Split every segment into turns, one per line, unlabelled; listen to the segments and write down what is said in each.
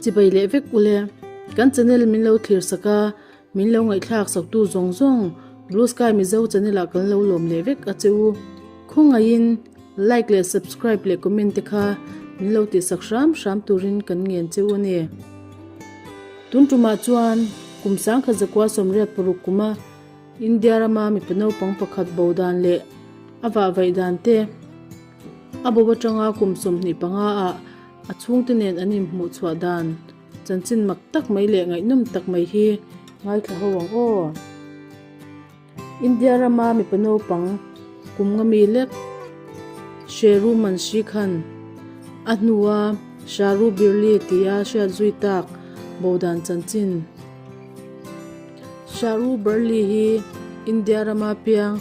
Chibai leh vek ule. Kan channel min lo thlir sak a, min lo ngaihthlak saktu zawng zawng Blue Sky Mizo channel ah kan lo lawm leh vek a che u. Khawngaihin like leh subscribe leh comment te kha min lo tihsak hram hram turin kan ngen che u a ni. Tun tumah chuan kum sangkhat zakua 86 kuma India rama mipa naupang pakhat bo dan leh a vahvaih dan te, a bo atanga kum 25 ah a chhungte nen an inhmuh chhuah dan chanchin mak tak mai leh ngaihnawm tak mai hi ngaithla ho ang aw. India rama mipa naupang kum nga mi lek Sheru Manshi khan a hnua Sharu Birli tia hriat zui tak bo dan chanchin. Sharu Birli hi India rama piang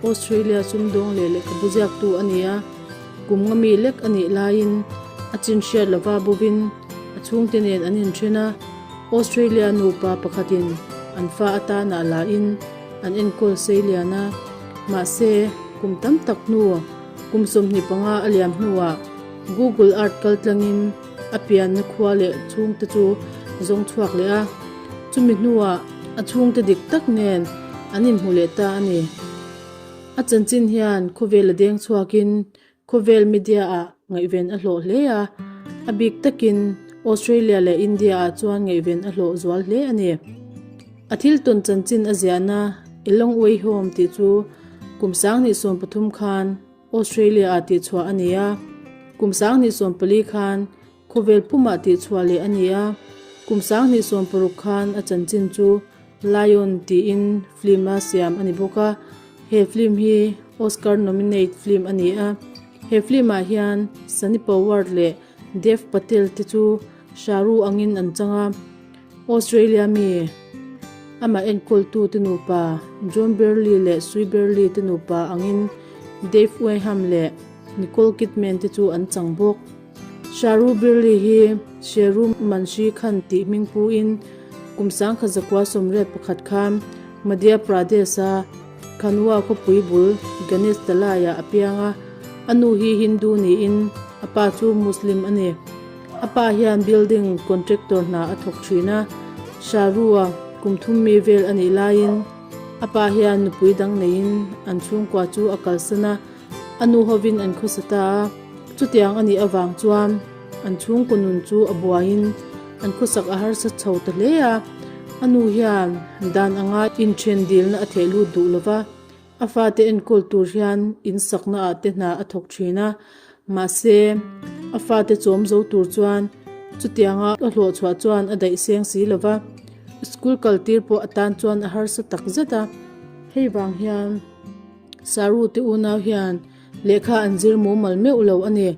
Australia sumdawng leh lehkhabu ziaktu a ni a, kum nga mi lek a nih laiin a chin hriat lova bovin a chhungte nen an inthen a, Australia nupa pakhatin an fa atana la in an enkawl sei lian a, mahse kum tam tak hnu kum 25 a liam hnuah Google Earth kaltlangin a pianna khua leh chhungte chu zawng chhuak leh a, chumi hnuah a chhungte dik tak nen an inhmu leh ta a ni. A chanchin hian khawvel a deng chhuakin khawvel media ah ngaihven a hlawh hle a, a bik takin Australia leh India ah chuan ngaihven a hlawh zual hle a ni. A thil tawn chanchin a ziahna A Long Way Home tih chu kum 2013 khan Australia ah tihchhuah a ni a, kum 2014 khan khawvel pumah tihchhuah leh a ni a, kum 2016 khan a chanchin chu Lion tiin film a siam a ni bawk a, he film hi Oscar nominate film a ni a, he film ah hian Sunny Powar leh Dev Patel te chu Shahrukh angin an chang a, Australia mi amah enkawltu te nupa John Burley leh Sue Burley te nupa angin Dave Wenham leh Nicole Kidman te chu an chang bawk. Shahrukh Birli hi Sheru Manshi Khan tih hming puin kum 1981 khan Madhya Pradesh-a Khanwa khawpui bul Ganesh Talai-ah a piang a, a nu hi Hindu niin a pa chu Muslim a ni. A pa hian building contractor hna a thawk thin a, Shahrukh-a kum thum mi vel a nih laiin a pa hian nupui dang neiin an chhungkua chu a kalsan a, A nu hovin an khawsa ta a, chutiang a nih avang chuan an chhungkaw nun chu a buaiin an khawsak a harsa chho ta hle a. A nu hian dan anga inthen dilna a theh lut duh lova, a fate enkawl tur hian insakna ah te hna a thawk thin a, mahse a fate chawm zo tur chuan chutianga a hlawh chhuah chuan a daih seng si lova, school kal tir pawh atan chuan a harsa tak zet a. Hei vang hian. Saru te unau hian lehkha an zir mumal meuh lo a ni.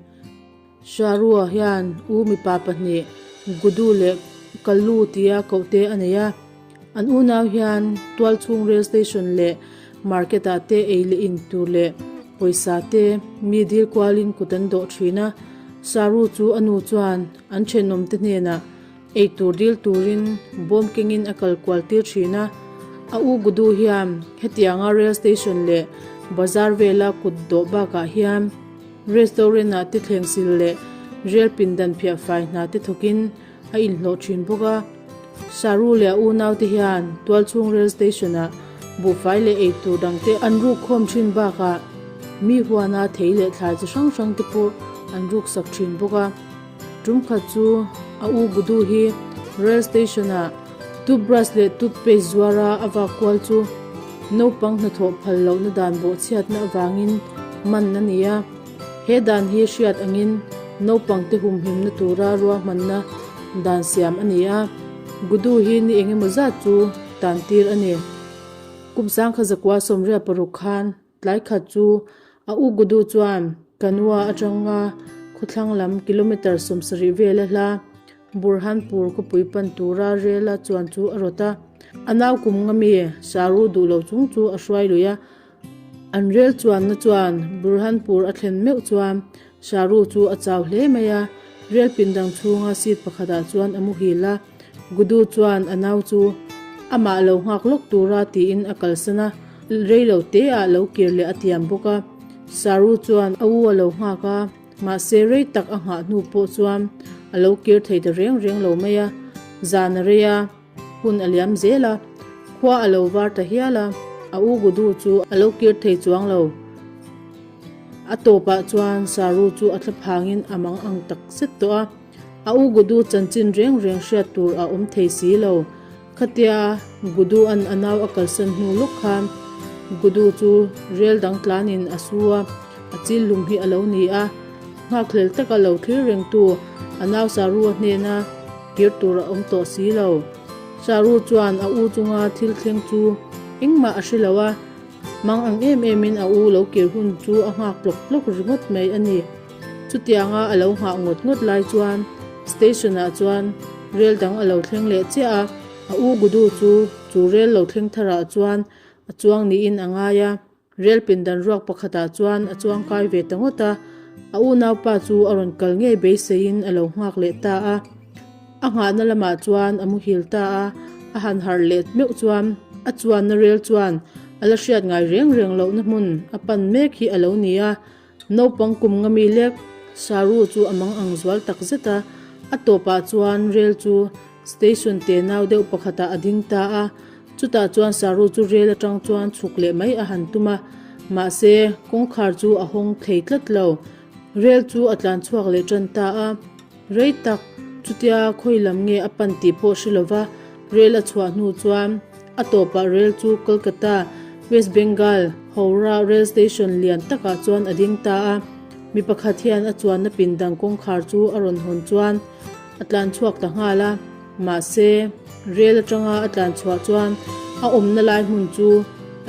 Sharua hian u mipa pahnih Gudu leh Kallu tia koh te a nei a. An unau hian tualchhung rail station leh market ah te ei leh in tur leh pawisa te mi dil kualin kut an dawh thin a. Saru chu a nu chuan an thenawm te hnenah Ei tur dil turin bawm kengin a kal kual tir thin a, a u Gudu hian hetianga rail station leh bazar vela kut dawh bakah hian restaurant ah te thleng sil leh rel pindan phiah fai hna te thawkin a inhlawh thin bawk a. Saru leh a unaute hian tualchhung rail station ah buhfai leh ei tur dangte an ruk khawm thin bakah mi huana thei leh thlai chi hrang hrang te pawh an ruksak thin bawk a. Tum khat chu a u Gudu hi rail station ah toothbrush leh toothpaste zuara a vak kual chu naupang hnathawh phal lohna dan bawhchhiatna avangin man a ni a. He dan hi hriat angin naupang te humhimna tura ruahmanna dan siam a ni a. Gudu hi ni engemaw zat chu tan tir a ni. Kum 1986 khan Tlai khat chu a u Gudu chuan Kanua atanga khawthlang lam kilometre 70 vel a hla Burhanpur khawpui pan tura rel a chuan chu a rawt a. A nau kum nga mi Saru duh lo chung chu a hruai lui a. An rel chuanna chuan Burhanpur a thlen meuh chuan Saru chu a chau hle mai a, rel pindang chhunga seat pakhatah chuan a muhil a. Gudu chuan a nau chu amah lo nghak lawk tura tiin a kalsan a, rei lo te ah lo kir leh a tiam bawk a. Saru chuan a u a lo nghak a, mahse rei tak a nghah hnu pawh chuan A lo kir thei ta reng reng lo mai a, zan a rei a, hun a liam zel a, khua a lo var ta hial a, a u Gudu chu a lo kir thei chuang lo. A tawpah chuan Saru chu a thla phangin a mang ang tak zet tawh a, a u Gudu chanchin reng reng hriat tur a awm thei si lo. Khatia Gudu an a nau a kalsan hnu lawk khan Gudu chu rel dang tlanin a su a, a chil hlum hi a lo ni a. Nghakhlel taka lo thlir rengtu a nau Saru-a hnena kir tur a awm tawh si lo. Saru chuan a u chunga thil thleng chu engmah a hre lo a, mang ang em emin a u lo kir hun chu a nghak tlawk tlawk ringawt mai a ni. Chutianga a lo nghah ngawt ngawt lai chuan station-ah chuan rel dang a lo thleng leh chiah a, a u Gudu chu chu rel lo thleng tharah chuan a chuang niin a ngai a. Rel pindan ruak pakhatah chuan a chuang kai ve ta ngawt a, a unaupa chu a rawn kal ngei beiseiin a lo nghak leh ta a. A nghahna lamah chuan a muhil ta a, a han harh leh meuh chuan a chuanna rel chuan a la hriat ngai reng reng lohna hmun a pan mek hi a lo ni a. Naupang kum nga mi lek Saru chu a mang ang zual tak zet a, a tawpah chuan rel chu station te nau deuh pakhatah a ding ta a, chutah chuan Saru chu rel atang chuan chhuk leh mai a han tum a, mahse kawngkhar chu a hawng thei tlat lo. Rel chu a tlan chhuak leh tan ta a, rei tak chutia khawi lam nge a pan tih pawh hre lova rel a chhuah hnu chuan a tawpah rel chu Kolkata, West Bengal, Howrah rail station lian takah chuan a ding ta a, mi pakhat hian a chuanna pindan kawngkhar chu a rawn hawn chuan a tlan chhuak ta nghal a, mahse rel atanga a tlan chhuah chuan a awmna lai hmun chu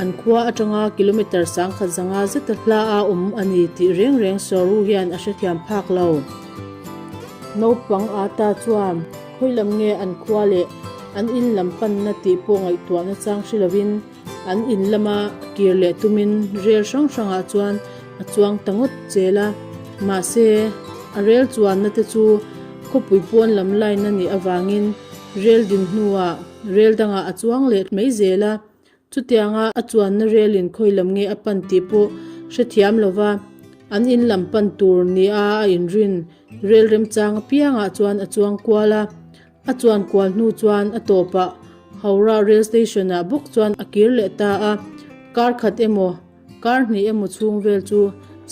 an khua atanga kilometre sangkhat zanga zeta hla a awm a ni tih reng reng Saru hian a hrethiam phak lo. Naupang ata chuan khawi lam nge an khua leh an in lam panna tih pawh ngaihtuahna chang hre lovin An in lama kir leh tumin rel hrang hrangah chuan a chuang ta ngawt zel a, mahse a rel chuanna te chu khawpui pawn lam line a nih avangin rel din hnuah rel dangah a chuang leh mai zel a, chutianga a chuanna relin khawi lam nge a pan tih pawh hrethiam lova an in lam pan tur nia a inrin rel remchang apiangah chuan a chuang kual a. A chuan kual hnu chuan a tawpah Howrah rail station ah bawk chuan a kir leh ta a, kar khat emaw kar hnih emaw chhung vel chu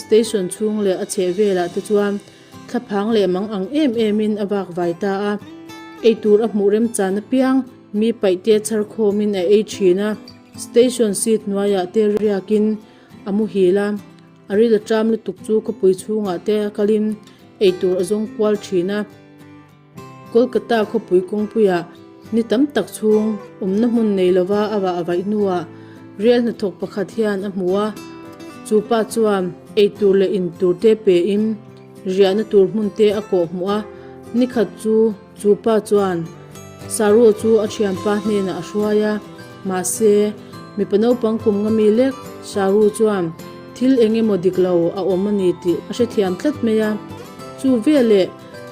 station chhung leh a chheh velah te chuan thlaphang leh mang ang em em in a vak vai ta a, eitur a hmuh remchan apiang mi paih te chhar khawm in a ei thin a, station seat hnuaiah te riak in a muhil a, a ril a ṭam lutuk chu khawpui chhungah te a kalin eitur a zawng kual thin a. Kolkata khawpui kawngpuiah ni tam tak chhung awmna hmun nei lova a vah a vaih hnuah rel hnathawk pakhat hian a hmu a, chu pa chuan eitur leh in tur te pein riahna tur hmun te a kawh hmuh a, nikhat chu chu pa chuan Saru chu a thianpa hnenah a hruai a, mahse mipa naupang kum nga mi lek Saru chuan thil eng emaw dik lo a awm a ni tih a hrethiam tlat mai a, chu veleh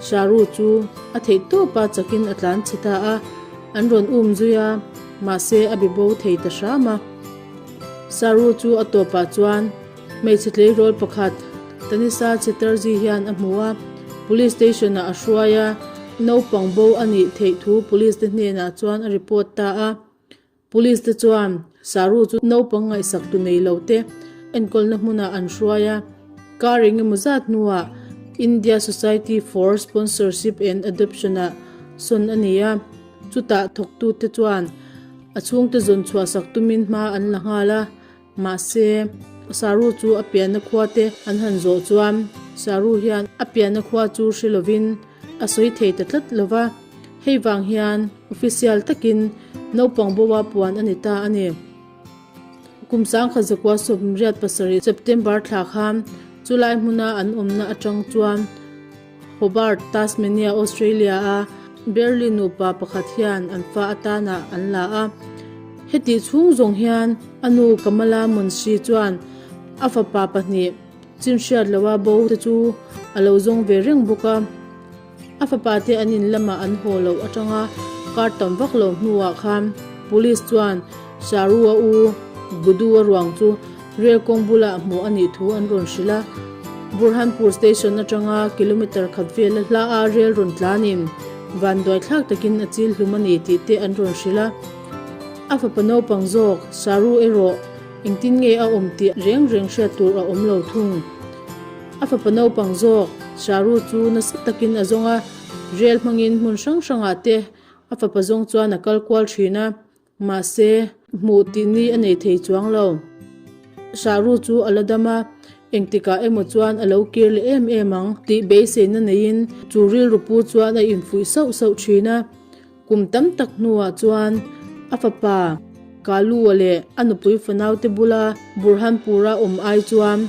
Sharu chu a theih tawp a chakin a tlan chhe ta a, an rawn um zui a, mahse a bibo thei ta hram a. Sharu chu a tawpah chuan hmeichhe tleirawl pakhat Tanisa Chatterjee hian a hmu a, police station ah a hruai a, naupang bo a nih theih thu police te hnenah chuan a report ta a. Police te chuan Saru chu naupang ngaihsak tu nei lo te enkawlna hmunah an hruai a, kar eng emaw zat hnuah India Society for Sponsorship and Adoption ah sawn a ni a, chutah thawktute chuan a chhungte zawn chhuahsak tumin hma an la nghal a. Mahse, Saru chu a pianna khua te an han zawh chuan Saru hian a pianna khua chu hre lovin a sawi thei ta tlat lo va, hei vang hian official takin naupang boa puan a ni ta a ni. Kum sangkhat zakua 77 September thla khan chulai hmuna an awmna atang chuan Hobart, Tasmania, Australia-a Berlin nupa pakhat hian an fa atana an la a. Hetih chhung zawng hian a nu Kamala Munshi chuan a fapa pahnih chinhriat loa bo te chu a lo zawng ve reng bawk a. A fapa te an in lamah an haw loh atanga kar tam vak lo hnuah khan Police chuan Sharu-a u Gudu-a ruang chu rel kawng bulah hmuh a nih thu an rawn hrilh a. Burhanpur station atanga kilometre khat vela hla a rel rawn tlanin vanduai thlak takin a chil hlum a ni tih te an rawn hrilh a. A fapa naupang zawk Saru erawh engtin nge a awm tih reng reng hriat tur a awm lo thung. A fapa naupang zawk Saru chu nasa takin a zawng a, rel hmangin hmun hrang hrangah te a fapa zawng chuan a kal kual thin a. Mahse, hmuh tih ni a nei thei chuang lo. Shahru chu a la dam a, engtikah emaw chuan a lo kir leh em em ang tih beiseina neiin chu rilru pu chuan a infuih sauh sauh thin a. Kum tam tak hnuah chuan a fapa Kalua leh a nupui fanaute bula Burhanpura awm ai chuan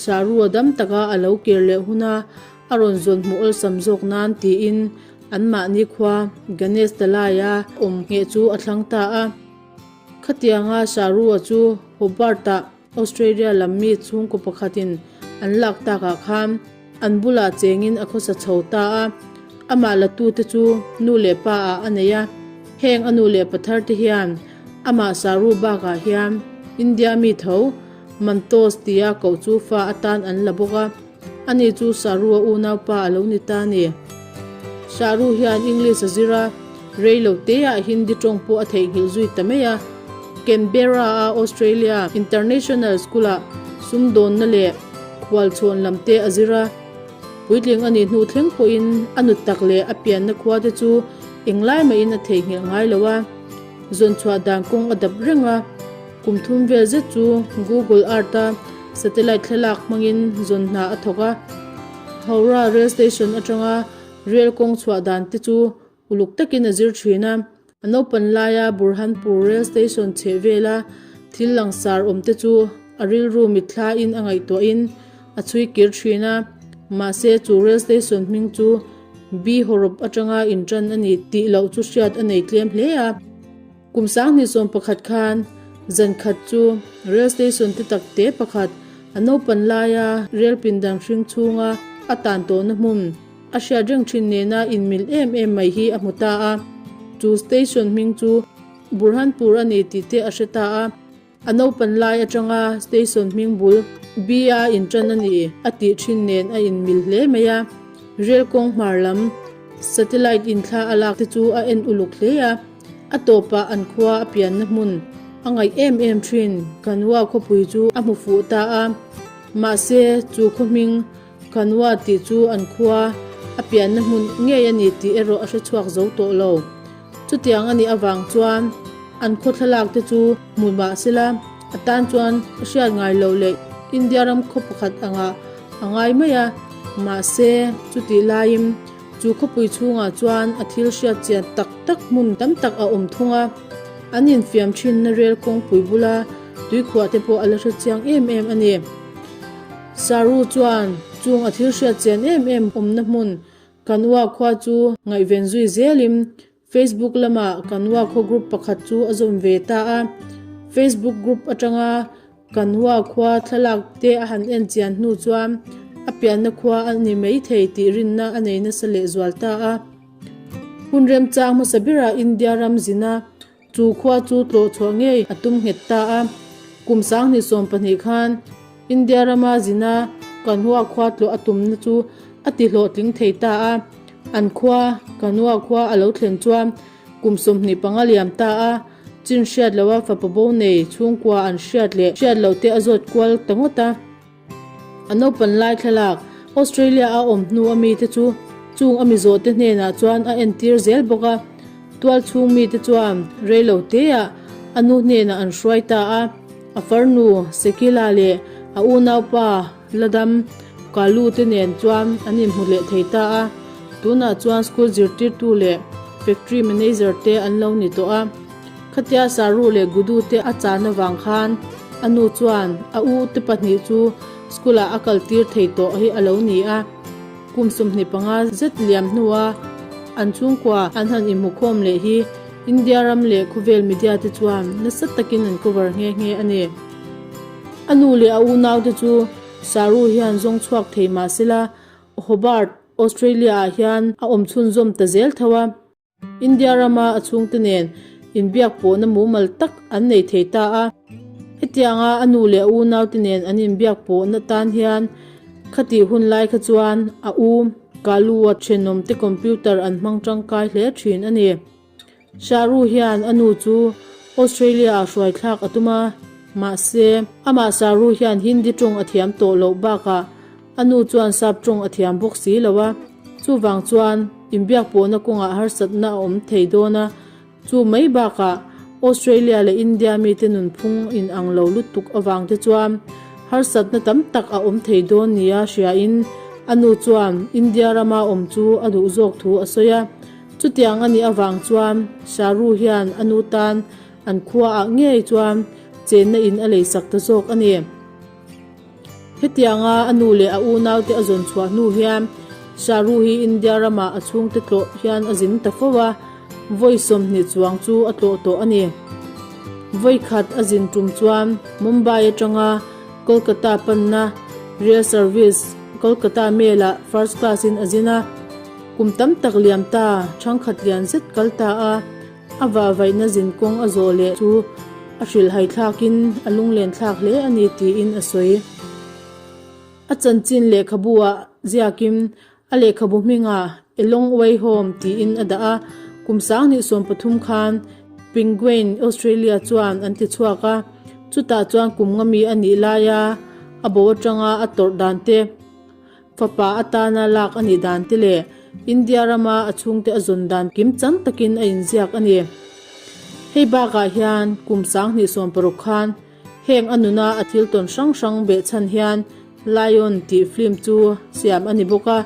Shahru a dam taka a lo kir leh huna a rawn zawn hmuh awlsam zawk nan tiin Anmahni khua Ganesh Talai-a awm ngheh chu a thlang ta a. Khatianga Sarua chu Hobart-a Australia lam mi chhungkaw pakhatin an lak takah khan an bulah chengin a khawsa chho ta a. Amah latute chu nu leh pa ah a nei a. Heng a nu leh pa thar te hian amah Saru bakah hian India mi tho Mantos tia koh chu fa atan an la bawk a. Ani chu Sarua unaupa a lo ni ta a ni. Saru hian English a zir a, rei lo teah Hindi tawng pawh a theihnghilh zui ta mai a. Canberra-a Australia International School-ah sumdawnna leh khualchhawn lam te a zir a. Puitling a nih hnu thleng pawhin a nut tak leh a pianna khua te chu englai mahin a theihnghilh ngai lo a. Zawnchhuah dan kawng a dap reng a. Kum thum vel zet chu Google Earth-a satellite thlalak hmangin zawn hna a thawk a. Howrah rail station atanga rail kawng chhuah dan te chu uluk takin a zir thin a. A naupan laia Burhanpur rail station chheh vela thil langsar awm te chu a rilru mitthlain a ngaihtuahin a chhui kir thin a. Mahse chu rail station hming chu B hawrawp atanga intan a ni tih loh chu hriat a nei tlem hle a. Kum 2011 khan zan khat chu rail station te tak te pakhat a naupan laia rail pindan hring chhunga a tan tawhna hmun a hriat reng thin nena inmil em em mai hi a hmu ta a. Chu station hming chu Burhanpur a ni tih te a hre ta a. A naupan lai atanga station hming bul B-a intan a ni a tih thin nen a inmil hle mai a. Rail kawng hmar lam satellite inthla a lak te chu a en uluk hle a. A tawpah an khua a pianna hmun a ngaih em em thin. Kanwa khawpui chu a hmu fuh ta a, mahse chu khaw hming Kanwa tih chu an khua a pianna hmun ngei a ni tih erawh a hre chhuak zo tawh lo. Chutiang a nih avang chuan an khaw thlalak te chu hmu mah sela a tan chuan a hriat ngai loh leh India ram khaw pakhat angah a ngai mai a, mahse chutih laiin Chu khawpui chhungah chuan a thil hriat chian tak tak hmun tam tak a awm thung a, an infiam thinna rel kawngpui bula tuikhuah te pawh a la hre chiang em em a ni. Saru chuan chung a thil hriat chian em em awmna hmun Kanwa khua chu ngaihven zui zelin Facebook lamah Kanwa khaw group pakhat chu a zawm ve ta a. Facebook group atanga Kanwa khua thlalak te a han en chian hnu chuan a pianna khua a ni mai thei tih rinna a nei nasa lehzual ta a. Hun remchang hmasa berah India ram zina chu khua chu tlawh chhuah ngei a tum nghet ta a. Kum 2012 khan India rama zina Kanwa khua tlawh a tumna chu a ti hlawhtling thei ta a. An khua Kanwa khua a lo thlen chuan kum 25 liam ta a. Chin hriat loha fapa bo nei chhungkua an hriat leh hriat loh te a zawt kual ta ngawt a. A naupan lai thlalak Australia a awm hnu a mite chu chung a mizawh te hnenah chuan a entir zel bawk a. Tual chhung mite chuan rei lo teah a nu hnenah an hruai ta a. A farnu Sekila leh a unaupa Ladam Kalu te nen chuan an inhmu leh thei ta a. Tunah chuan school zirtirtu leh factory manager te an lo ni tawh a. Khatia Saru leh Gudu te a chan avang khan a nu chuan a u te pahnih chu school ah a kal tir thei tawh hi a lo ni a. Kum 25 zet liam hnua an chhungkua an han inhmukhawm leh hi India ram leh khawvel media te chuan nasa takin an cover nghe nghe a ni. A nu leh a unaute chu Saru hian zawng chhuak thei mah sela Hobart, Australia-ah hian a awm chhunzawm ta zel tho a. India rama a chhungte nen inbiak pawhna mumal tak an nei thei ta a. Hetianga a nu leh a unaute nen an inbiak pawhna tan hian. Khatih hun lai kha chuan a u Kalu-a thenawmte computer an hmang tangkai hle thin a ni. Shahru hian a nu chu Australia-ah hruai thlak a tum a, mahse, amah Shahru hian Hindi tawng a thiam tawh loh bakah a nu chuan sap tawng a thiam bawk si lo a, chuvang chuan inbiak pawhna kawngah harsatna a awm thei dawn a, Chu mai bakah Australia leh India mite nunphung inang lo lutuk avang te chuan harsatna tam tak a awm thei dawn nia hriain a nu chuan India rama awm chu a duh zawk thu a sawi a. Chutiang a nih avang chuan Sharu hian a nu tan an khuaah ngei chuan chenna in a leisak ta zawk a ni. Hetianga a nu leh a unaute a zawn chhuah hnu hian Sharu hi India ramah a chhungte tlawh hian a zin ta fo a, vawi 20 chuang chu a tlawh tawh a ni. Vawi khat a zin tum chuan Mumbai atanga Kolkata panna rail service Kolkata Mail-ah first class-in a zin a, kum tam tak liam ta thangkhat lian zet kal ta a. A vahvaihna zinkawng a zawh leh chu a hrilhhai thlakin a lunglen thlak hle a ni tiin a sawi. A chanchin lehkhabu ah ziakin a lehkhabu hmingah A Long Way Home tiin a dah a, kum 2013 khan Penguin Australia chuan an ti chhuak a, chutah chuan kum nga mi a nih laia a bo atanga a tawrh dan te, Fapa atana lak a nih dan te leh India rama a chhungte a zawn dan kim chang takin a inziak a ni. Hei bakah hian kum 2016 khan heng a nuna a thil tawn hrang hrang behchhan hian Lion tih film chu siam a ni bawk a,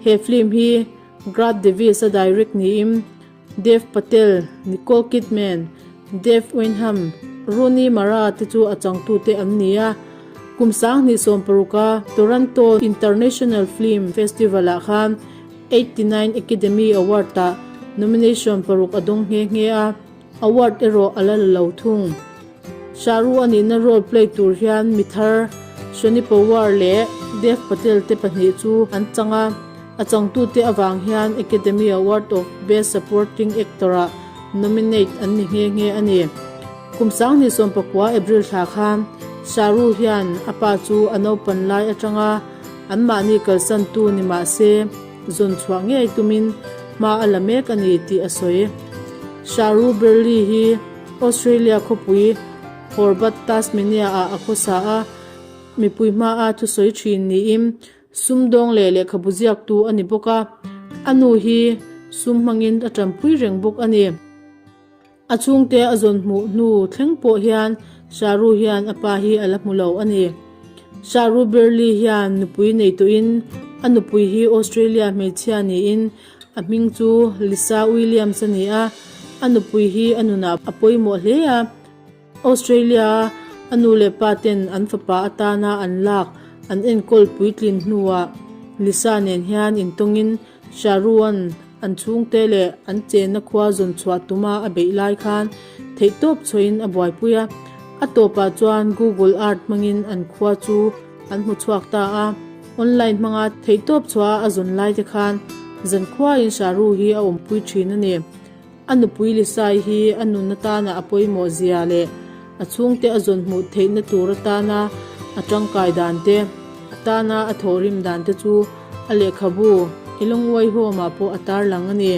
he film hi Grant Davis a direct niin Dev Patel, Nicole Kidman, Dave Wenham, Rooney Mara te chu a changtute an ni a. Kum 2016 a Toronto International Film Festival-ah khan 89 Academy Award-ah nomination paruk a dawng nghe nghe a, award erawh a la la lo thung. Shah Rukh a nihna role play tur hian mi thar Shoni Powar leh Dev Patel te pahnih chu an chang a, a changtute avang hian Academy Award of Best Supporting Actor-ah nominate an ni nghe nghe a ni. Kum 2019 April thla khan Shah Rukh hian a pa chu a naupan lai atanga anmahni kalsantu ni mah se zawn chhuah ngei tumin hma a la mek a ni tih a sawi. Shah Rukh Birli hi Australia khawpui Hobart, Tasmania-ah a khawsa a, mipui hmaa thusawi thin niin sumdawng leh lehkhabu ziaktu a ni bawk a, a nu hi sum hmangin a tanpui reng bawk a ni. A chhungte a zawn hmuh hnu thleng pawh hian Sharu hian a pa hi a la hmu lo a ni. Sharu Birli hian nupui nei tawhin a nupui hi Australia hmeichhia niin A hming chu Lisa Williams a ni a, a nupui hi a nunah a pawimawh hle a. Australia-a a nu leh pa ten an fapa atana an lak an enkawl puitlin hnuah Lisa nen hian intawngin Sharuan an chhungte leh an chenna khua zawn chhuah tuma a beih lai khan theihtawp chhuahin a buaipui a. A tawpah chuan Google Earth hmangin an khua chu An hmu chhuak ta a, online hmanga theihtawp chhuah a zawn lai te khan zankhuain Sharu hi a awmpui thin a ni. A nupui Lisai hi a nun atana a pawimawh zia leh a chhungte a zawn hmuh theihna tur atana a tangkai dan te, a tana a thawhrim dan te chu a lehkhabu I Lungawihawmah pawh a tarlang a ni.